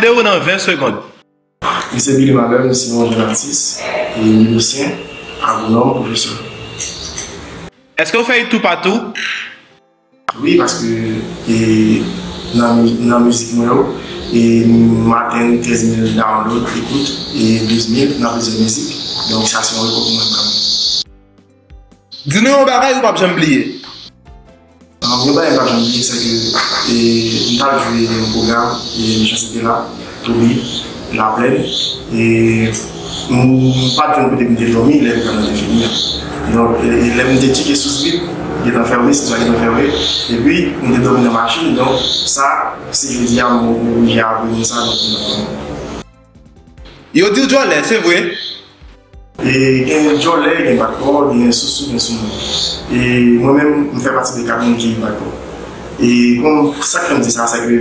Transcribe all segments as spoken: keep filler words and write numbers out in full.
Ou nan ven segonn. Misye Billy Malheur, misye yon jèn atis, e milosyen, agwonòm, pwofesè. Èske w fè it toupatou? Wi, paske, e, nan mi-, nan mizik mwen yo, e, m atenn trèz mil download, ekout, e douz mil nan plizyè mizik. Donk, sa se yon rekò pou mwen, vrèman. Di nou yon bagay ou p ap janm bliye. Yon bagay m p ap janm bliye, se ke, e, m t al jwe yon pwogram, e, Mechanste te la, Touri, Laplèn, e, m pa t jwenn kote pou m te dòmi lè pwogram nan te fini an. Donk, e, e, lè m te tcheke sou Sbit, gentan fèmen, sitiyasyon gentan fèmen, epi m te dòmi nan machin, donk, sa, se jodi a m oblije avwe moun sa, donk, m pa fè. Yo di w djòlè, se vre? E gen djòlè, gen bat kò, gen sousou, gen soumou. E mwen menm, m fè pati de kat moun ki bat kò. E kòm sa k fè m di sa, se ke,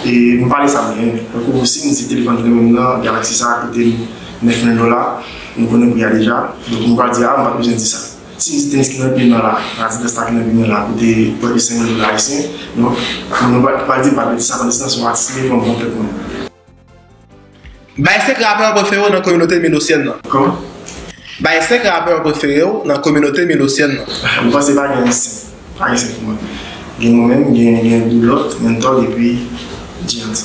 e m pale sa byen. Tankou si m di telefòn ki nan men m nan, Galaxy sa, koute m nèf mil dola, nou konnen pri a deja. Donk m pral di, a, m pa t bezwen di sa. Si m di tenis ki nan pye m nan la, Adidas la ki nan pye m nan la, koute prè de senk mil dola ayisyen, donk, nou pral, pral di m pa t bezwen di sa, pandan se tan se yon atis li ye, fò m pran tèt mwen. Bay senk rapè prefere w nan kominote milosyèn nan. Kòman? Bay senk rapè prefere w nan kominote milosyèn nan. M panse pa gen senk. Pa gen senk pou mwen. Gen mwen menm, gen, gen Doulot, Menthol epi Giants.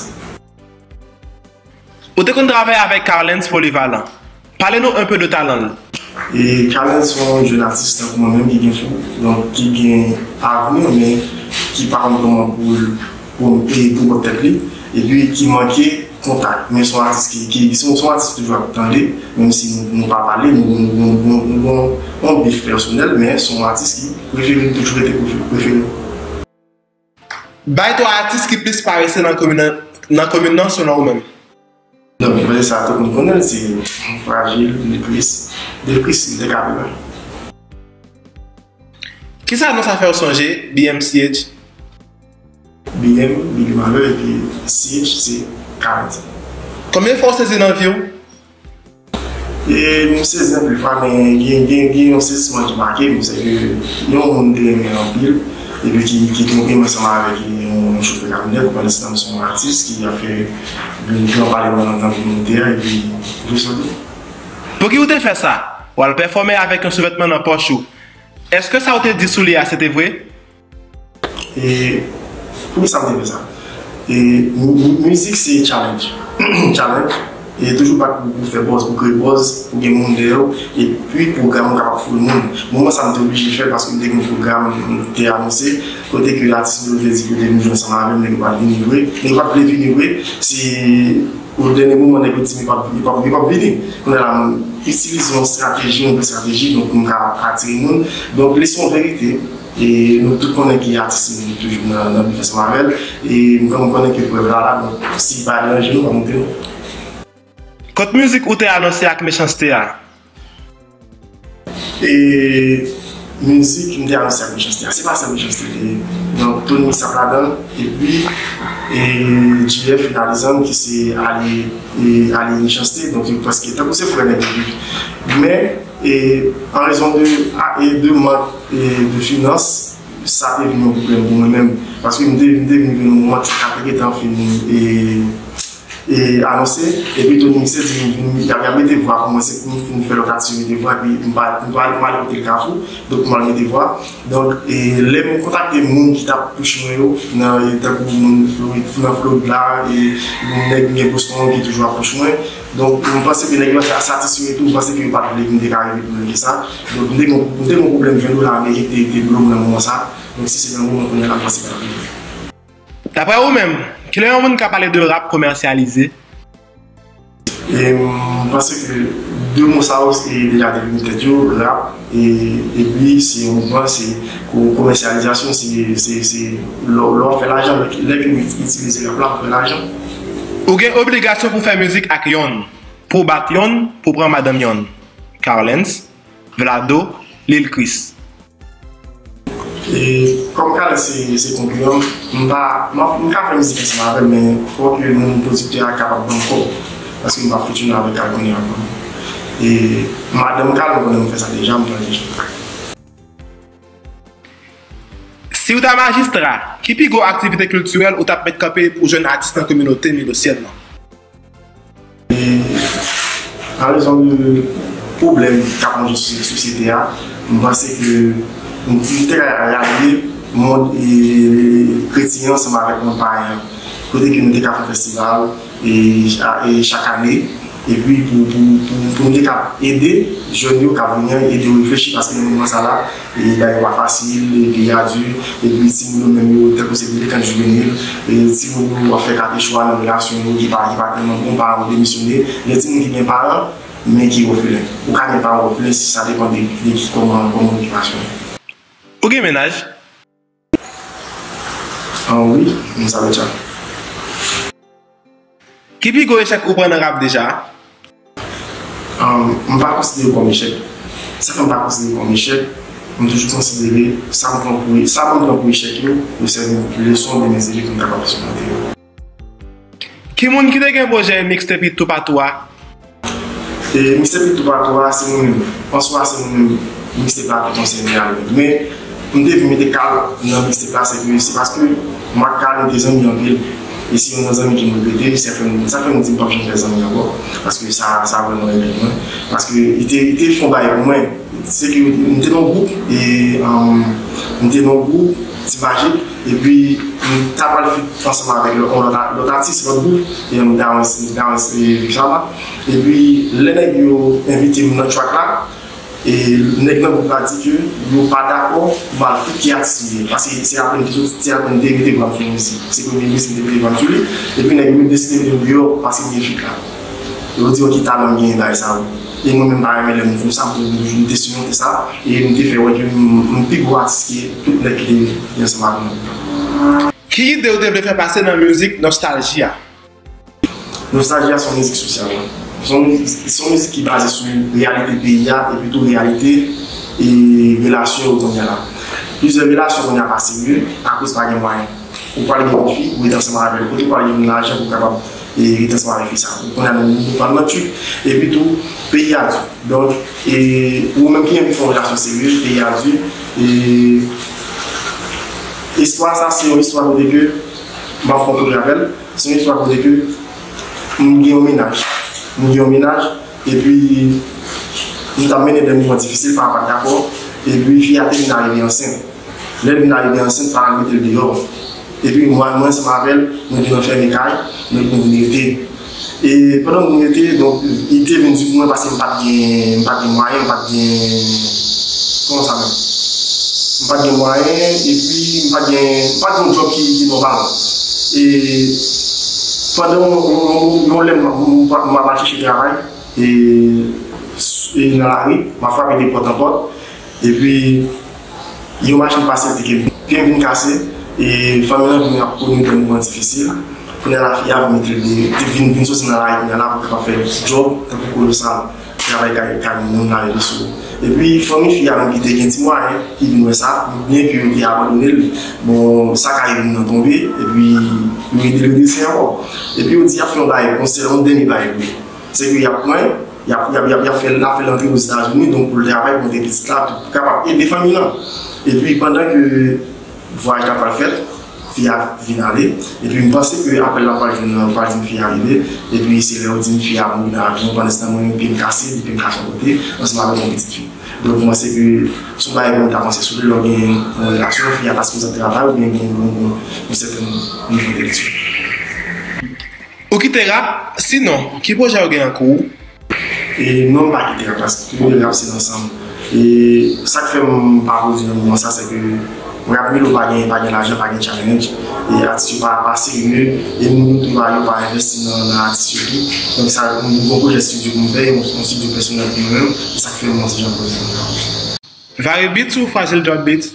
Ou te konn travay avèk Carlens Polyvalent. Pale nou enpe de talan l. E Carlens se yon jèn atis tankou mwen menm ki gen fou, donk ki gen avni, men ki pa konn kòman pou l, pou l, pou l pwomòt tèt li, epi ki manke kontak. Men se yon atis ki, ki, se yon, se yon atis ki toujou ap tande, menm si nou, nou pa pale, nou, nou, nou, nou, nou gon yon bif pèsonèl, men se yon atis ki prefere m, toujou rete prefere, prefere m. Bay twa atis ki plis parese nan komin nan, nan komin nan selon ou menm. Donk, mwen sa tout moun konnen l, se Fragile, Lil Chris, Lil Chris, li te ka vivan. Kisa non sa fè w sonje B M C H? B M, Billy Malheur, epi C H se Carlens. Konbyen fwa w sezi nan vi w? E m sezi anpil fwa, men gen, gen, gen yon sezisman ki make m, se ke yon moun m te renmen anpil, epi ki, ki twonpe m ansanm avèk yon, yon chofè kamyonèt, pandan se tan m se yon atis ki ap fè yon gran pale nan, nan kominote a, epi vre sòti. Pouki w te fè sa? W al pèfòme avèk yon souvètman nan pòch ou. Èske sa w te di sou li a, se te vre? E poukisa m te fè sa? E mi-, mi-, mizik se challenge. Challenge. E toujou bat pou, pou fè buzz, pou kreye buzz, pou gen moun dèyè w, epi pwogram ou kapab foul moun. Moman sa m te oblije fè l paske m te gen yon pwogram m te anonse, kote ke atis yo te di kote nou jwe ansanm avè m, nèg yo pa t vini vre. Nèg yo pa t vle vini vre. Se o dènye moman nèg yo di m yo p ap, yo p ap, yo p ap vini. Kounye a la, m itilize yon estrateji, yon lòt estrateji, donk pou m ka atire moun. Donk, li se yon verite. E nou tout konnen ke atis li toujou nan, nan bif ansanm avè l. E m konnen, m konnen ke prèv la la, donk, si pa deranje nou, pa montre nou. Kot mizik ou te anonse ak Mechanste a? E mizik m te anonse ak Mechanste a, se pa sèl Mechanste li ye. Donk, Tony Mix ap ladan l, epi, e J F Finalizan ki se alye, e alye Mechanste, donk yo prèske tankou se frè nèg yo. Men, e an rezon de, a, e de mank, e de finans, sa te vin yon pwoblèm pou mwen menm. Paske m te, m te vin jwenn yon moman ti ka te gentan fin, e e anonse, epi Tony Mix di m vin, y ap, y ap mete vwa pou mwen, se pou m fin fè lòt atis yo mete vwa, epi m pa, m pa, m pa ale kote l Kafou, donk m al mete vwa. Donk, e lè m kontakte moun ki t ap push mwen yo, nan, e tankou moun Florid, nan Florid la, e moun nèg m gen Boston ki toujou ap push mwen. Donk, m panse ke nèg yo sa satisfè tou, m panse ke yo pa t vle ke m te ka rive pi lwen ke sa. Donk, m te gon, m te gon pwoblèm ven dola ameriken ki te, te bloke m nan moman sa. Donk, si se nan moman kounye a la, m panse ke l ap rive. Daprè ou menm, kilè yon moun ka pale de rap komèsyalize? E m panse ke de mo sa yo, e, deja defini tèt yo, rap, e, epi se yon mouvman, se ko-, komèsyalizasyon, se, se, se lè w, lè w ap fè lajan, lè ke, lè ke w itilize rap la pou fè lajan. Ou gen obligasyon pou fè mizik ak yonn, pou w bat yonn, pou w pran madanm yonn. Carlens, Vlado, Lil Chris. E kòm Carlens se, se konkiran m, m pa, m ap, m ka fè mizik ansanm avè l, men fò ke moun pwodiktè a kapab ban m kòb. Paske m pa fonksyone avèk album li ankò. E madanm Carlens konnen m fè sa deja, m pran deja. Si w ta majistra, ki pi gwo aktivite kiltirèl ou t ap met kanpe pou jèn atis nan kominote milosyèn nan? An rezon de pwoblèm k ap ranje sou sosyete a, m panse ke m te ka ralye mond, e, kretyen an ansanm avèk mond payen an. Kote ke nou te ka fè festival, e, cha- e chak ane. Epi pou, pou, pou, pou nou te ka ede jèn yo k ap vini an, ede yo reflechi, paske nan moman sa la, e bagay yo pa fasil, e peyi a di, epi timoun yo menm yo, tankou se delenkan jivenil, e timoun yo ap fè katechwa nan relasyon yo ki pa, ki pa tèlman bon, paran yo demisyone, gen timoun ki gen paran, men ki òfelen. Ou ka gen paran òfelen, sa depann de, de ki, kòman, kòman ou gen pasyon. Ou gen mennaj? Ah, wi, m sa deja. Ki pi gwo echèk ou pran nan rap deja? Ah, m pa konsidere kòm echèk. Sa fè m pa konsidere kòm echèk, m toujou konsidere sa m pran pou, sa m pran pou echèk yo, yo sèvi m leson de mezire pou m kapab sipòte yo. Ki moun ki te gen pwojè mixtape Toupatou a? E mixtape Toupatou a, se mwen menm. An swa, se mwen menm mixtape la te konsène a menm. Men, m te vin mete Kal nan mixtape la, se ke, se paske mwen ak Kal, nou te zanmi anpil. E se youn nan zanmi ke m repete, sa fè m, sa fè m di m p ap janm fè zanmi ankò. Paske sa, sa vrèman rele mwen. Paske li te, li te fè yon bagay pou mwen. Se ke m te nan gwoup, e, um, m te nan gwoup, Ti Majik, epi m ta pral feat ansanm avèk lòt, lòt, lòt atis, lòt gwoup, e, um, Dawens, Dawens, e, Pijama. Epi, lè nèg yo envite m nan track la, e nèg nan gwoup la di ke yo pa dakò pou m al feat ki atis li ye. Paske se apèn ki soti, se apèn te rete vwa m fè mizik. Se premye mizik m te rete vwa m sou li. Epi nèg yo deside mete m deyò paske m gen feat la. Yo di, "Ok, talan m genyen bagay sa yo." E mwen menm pa renmen lè moun fè m sa, m te simonte sa, e m te fè wè ke m, m pi gwo atis ke tout nèg ki te, ki te ansanm avè m. Ki ide ou te vle fè pase nan mizik Nostalji a? Nostalji a se yon mizik sosyal. Se yon mizik, se yon mizik ki baze sou reyalite peyi a, epi tou reyalite e relasyon yo kounye a la. Plizyè relasyon kounye a pa serye, akoz pa gen mwayen. Ou pral gen yon fi, ou rete ansanm avè l, kote ou pral gen lajan pou w kapab, e, rete ansanm avè fi sa. Ou konnen nou, nou pral nan tchik. Epi tou, peyi a di. Donk, e, ou menm ki anvi fè yon relasyon serye, peyi a di. E, istwa sa, se yon istwa kote ke, m ap fè yon kout rapèl, se yon istwa kote ke m gen yon mennaj. M gen yon mennaj, epi m t ap mennen de moman difisil, pa pa dakò, epi fi a te vin arive ansent. Lè l vin arive ansent, paran l mete l deyò. Epi mwen, mwen ansanm avè l, nou vin anfème kay, nou, nou vin rete. E pandan nou rete, donk, li te vin di pou mwen, paske m pa t gen, m pa t gen mwayen, m pa t gen, kòman sa menm? M pa t gen mwayen, epi m pa t gen, m pa t gen yon djòb ki, ki nòmal. E pandan yon, yon, yon, yon lè, m, m, m, m ap al chèche travay, e, e nan lari, m ap frape de pòt an pòt. Epi, yon machin pase, te ke pye m vin kase, e fanmi an vin ap konnen de moman difisil. Kounye a la, fi a vin mete l de, te vin, vin soti nan lari kounye a la pou kapab fè djòb, tankou kolosal, travay kay, kay moun, lave veso. Epi, fanmi fi a menm ki te gen ti mwayen, ki vin wè sa, byen ke yo te abandone l, bon, sa kay moun nan tonbe, epi yo ede l redrese ankò. Epi yo di y ap fè yon bagay, yon sèl, yon dènye bagay pou li. Se ke y ap pran, y ap, y ap, y ap, y ap fè, y ap fè l antre Ozetazini, donk pou l travay, pou montre pitit la, pou kapab ede fanmi lan. Epi pandan ke vwayaj la pral fèt, fi a vin ale. Epi m panse ke apèl la pral jwenn, pral di m fi a rive. Epi se lè yo di m fi a mouri nan avyon, pandan se tan mwen menm pye m kase, epi m kase yon kote, ansanm avèk yon pitit fi. Donk m panse ke se yon bagay ke mwen ta panse sou li lè w gen yon relasyon, fi a pa sipoze ap travay oubyen gen yon, yon, yon, yon sèten nivo entèlektyèl. Ou kite rap? Sinon, ki pwojè ou gen an kou? E non, m pa kite rap, paske rap se nan san m. E sa k fè m pa pwodui nan moman sa, se ke rap Milo pa gen, pa gen lajan, pa gen challenge. E atis yo pa, pa serye, e moun yo tou pa, yo pa envesti nan, nan atis yo tou. Donk sa, m gen yon pwojè studio pou m fè, yon, yon studio pèsonèl pou mwen menm, e sa k fè m lanse jan pwodui. Vare Beats ou Fragile Drop Beats?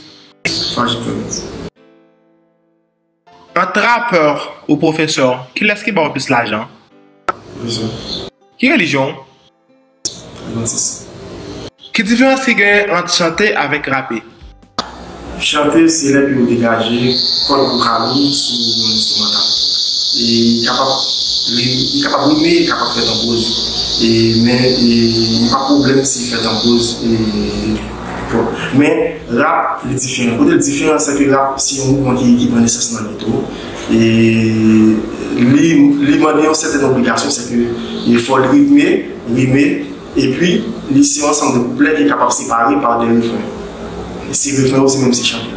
Fragile Drop Beats. Ant rapè ou pwofesè, kilès ki ba w plis lajan? Pwofesè. Ki relijyon w? Advantis. Ki diferans ki genyen ant chante avèk rape? Chante, se lè ke w degaje kòd vokal ou sou yon enstrimantal. E li kapab ri-, li kapab rime, li kapab fèt an pwoz. E, men, e, li pa pwoblèm si li fèt an pwoz, e, twòp. Men, rap, li diferan. Kote l diferan, se ke rap, se yon mouvman ki, ki pran nesans nan ghetto. E li, li mande yon sèten obligasyon, se ke fò l ritme, rime, epi li se yon ansanm de kouplè ki kapab separe pa de refren. E si refren yo, se menm se chante.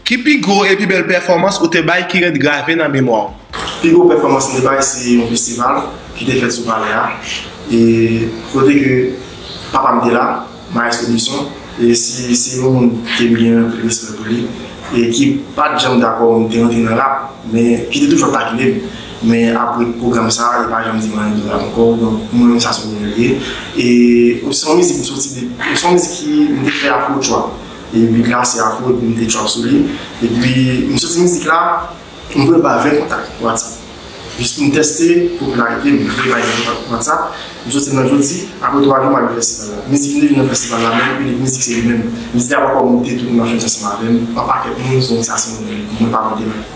Ki pi gwo e pi bèl pèfòmans ou te bay ki ret grave nan memwa w? Pi gwo pèfòmans mwen te bay se yon festival ki te fèt sou palè a. E kote ke papa m te la, Maestro Luisson, e se, se yon moun ke m gen anpil respè pou li, e ki pa t janm dakò m te rantre nan rap, men ki te toujou ap takine m. Men apre pwogram sa, li pa janm di m anyen de rap ankò, donk pou mwen menm sa se yon onè li ye. E se yon mizik m soti de, se yon mizik ki m te fè afro trap. E beat la se afro, epi m te trap sou li. Epi m soti mizik la, m voye l ba ven kontak WhatsApp. Jis pou m teste popilarite m, m voye bay ven kontak WhatsApp. M soti nan jodi, apre twa jou m al nan festival la. Mizik m te jwe nan festival la, menm inik mizik se li menm. Mizik la poko monte tou, moun ap chante ansanm avè m. Yon pakèt moun, se yon sa se mwen, mwen pa monte menm.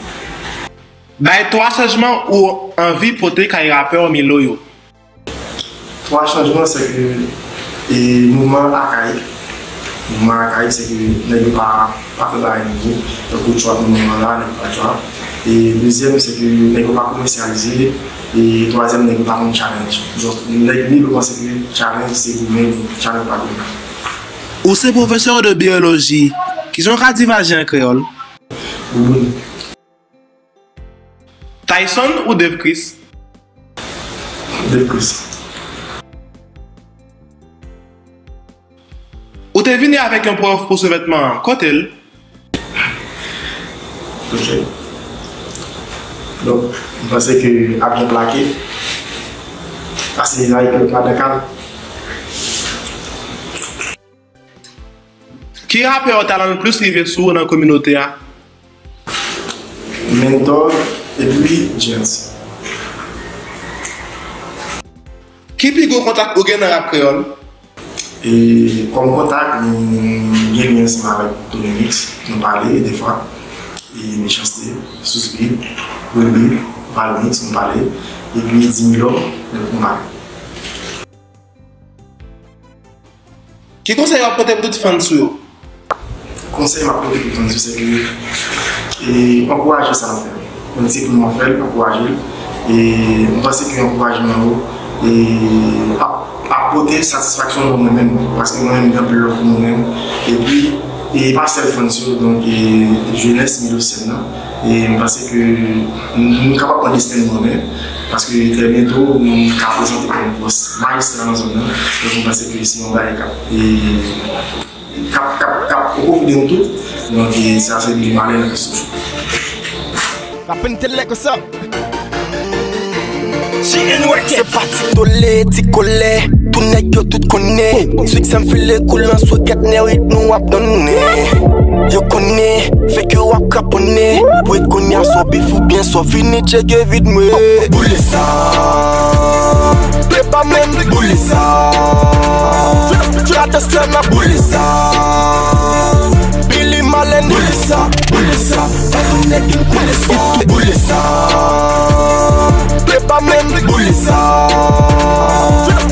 Bay twa chanjman ou anvi pote kay rapè Milo yo. Twa chanjman, se ke, e, mouvman an akayik. Mouvman an akayik, se ke nèg yo pa, pa fè bagay nouvo. Tankou trap nan moman la, nèg yo pa trap. E dezyèm, se ke nèg yo pa komèsyalize. E twazyèm, nèg yo pa konn challenge. Donk, nèg Milo panse ke challenge se goumen, challenge pa goumen. Ou se pwofesè de biyoloji. Kijan w ka di vajen an kreyòl? Bouboun. Tyson ou Dave Chris? Dave Chris. Ou te vini avèk yon pwòf pou souvètman an. Kote l? Ok. Donk, m panse ke ap gen plake. Pase la, e ke madan kal. Ki rapè talan l plis rive sou ou nan kominote a? Mentor epi Jens. Ki pi gwo kontak ou gen nan rap kreyòl? E kòm kontak, m gen lyen ansanm avèk Tony Mix, nou pale defwa. E Mechanste, Sous Beat, Will Beat, Val Mix, nou pale. Epi Dimilò, nou pale. Ki konsèy w ap pote pou tout fans ou yo? Konsèy m ap pote pou fans yo, se ke, e, ankouraje sa l ap fè. Menm si se pou nou ap fè l, ankouraje l. E m panse ke ankourajman yo, e, ap, ap pote satisfaksyon nan mwen menm. Paske mwen menm, m gen anpil love pou mwen menm. Epi, e pa sèl fans yo, donk, e, jenès Milosyèn nan. E m panse ke nou, nou kapab pran desten nou an men. Paske trè byento, nou ka prezante kòm bòs majistra nan zòn nan. Donk, m panse ke se yon bagay k ap, e, k ap, k ap, k ap poko vide nou tout. Donk, e, sa se Billy Marley nan konstriksyon. La pente le cosa. Se pa ti tole, ti kole, tout nèg yo tout konnen. Siksè m file koul nan sou kèt nè ritm nou ap donnen. Yo konnen, fèk yo ap kraponnen. Pou kounye a, sò bif oubyen sò fini, tcheke vid mwen. Boule sa. Pepa men, boule sa. Tchata sè nan boule sa. Billy Marley, boule sa, boule sa. Pa yon nèg ki koule sa. Boule sa. Pepa men, boule sa.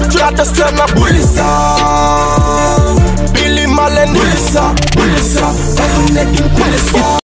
Tchata sè nan boule sa.